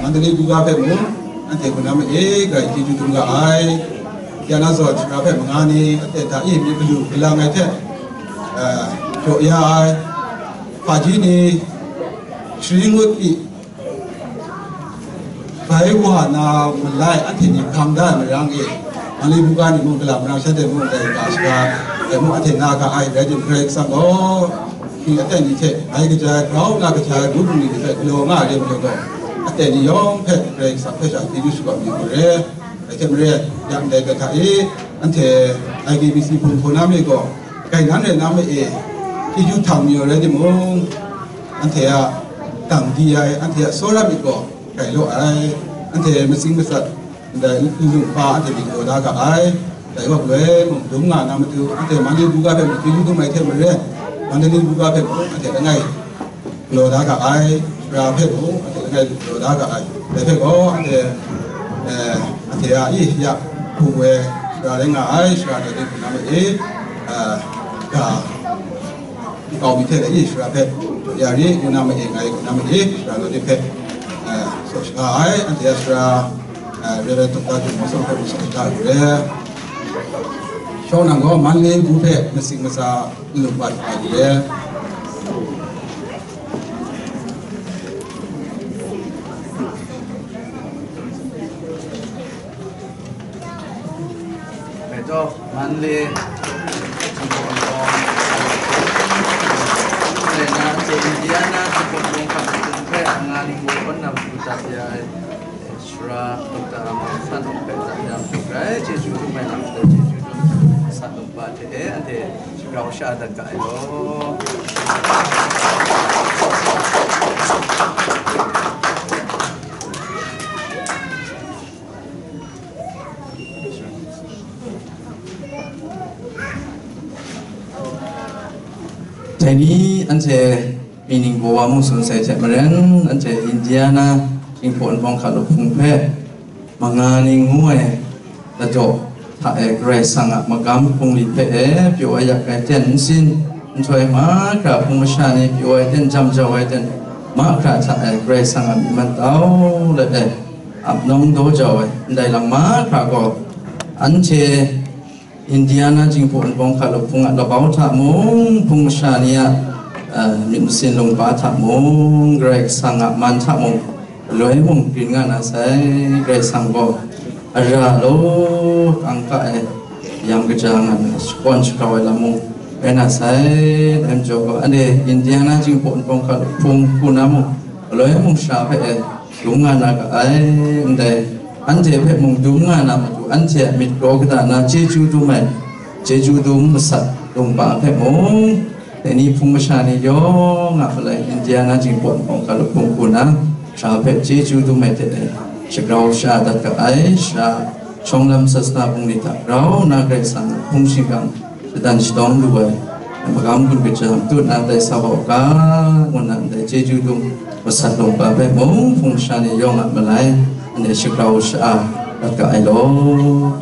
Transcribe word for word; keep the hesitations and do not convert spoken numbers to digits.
Mandalay buga hpe mung, anhte hku na ma e, grai chyeju dum ga ai. Ya na zawn, shara hpe manga ni, aten hta e myit galu galang ai hte, eh, jaw ya ai. Hpaji ni, shari ngut i, bai wa na malai anhte ni hkang da ai marang e, Mandalay buga ni mung, gala marang shanhte mung, dai ga shaga, dai mung anhte na ga ai, rai timung, Karai Kasang gaw, shi aten ni hte bai kaja ai, grau nna kaja ai, gu bungli ni hpe galaw nga ai re majaw gaw, aten ni yawng hpe Karai Kasang hpe sha chyeju shakawn yu ai re. Dai hte maren, ya ndai hpe hta e, anhte I K B C hpung hpaw na myit gaw, gainan rai na ma e, chyeju htang mayu ai rai timung, anhte a dang di ai, anhte a tsawra myit gaw, grai law ai, anhte matsing matsat, ndai nlung hpa anhte myit galaw da ga ai. Dai wa galoi mung dum nga na matu, anhte Mandalay buga hpe mung chyeju dum ai hte maren, Mandalay buga hpe mung anhte langai galaw da ga ai, shara hpe mung anhte langai galaw da ga ai. Dai hpe gaw anhte, eh, anhte a i ya hpung woi shara rai nga ai, shara dai de hpung na ma e, eh, ga nkau mi hte dai i shara hpe ya ri, yu na ma e, ngai yu na ma e, shara dai de hpe, eh, saw shaga ai, anhte a shara, eh, Reverend Doctor Gun Maw Sawng hpe mung saw shaga ai re. Shawng nang gaw Mandalay bu hpe masing masa n lup wa ai re. Bai taw, Mandalay, Indiana, Indiana, hpe nga ning gaw kawn na matu dat ya ai, Sara Doctor Amang San Hawk hpe dat ya matu rai, chyeju dum ai lam hpe chyeju dum, San Hawk ba hte e, anhte shagrau sha dat ga ai law. Dai ni anhte mi ning baw wa mung tsun sai hte maren, anhte Indiana Jinghpaw Nbawng Hkalup Hpung hpe manga ni ngu ai ladaw hta e Karai Kasang a magam bungli hpe e pyaw ai yak ai ten nsin nhtoi mahkra, hpung masha ni pyaw ai ten, jam jau ai ten mahkra hta e Karai Kasang a myi man tau let ai ap nawng daw jau ai ndai lam mahkra gaw, anhte Indiana Jinghpaw Nbawng Hkalup Hpung a labau hta mung, hpung masha ni a, eh, myit masin lungba hta mung, Karai Kasang a man hta mung, galoi mung grin nga na sai. Karai Kasang gaw ara law kangka e yang kaja nga na, shakawn shagrau ai lam mung rai na sai. Dai majaw gaw, anhte Indiana Jinghpaw Nbawng Hkalup Hpung hku na mung, galoi mung sha hpe e dum nga na ga ai. Ndai anhte hpe mung dum nga na matu, anhte a myit kraw kata na chyeju dum ai, chyeju dum masat lungba hpe mung, dai ni hpung masha ni yawng a malai, Indiana Jinghpaw Nbawng Hkalup Hpung hku na sha hpe chyeju dum ai hte e, shagrau sha dat ga ai. Sha shawng lam sasana bungli hta grau nna Karai Kasang a hpung shingkang shadan shalawng lu ai, magam gun kaja matut na dai sa wa u ga, ngu nna ndai chyeju dum masat lungba hpe mung hpung masha ni yawng a malai, ndai shagrau sha-a dat ga ai law.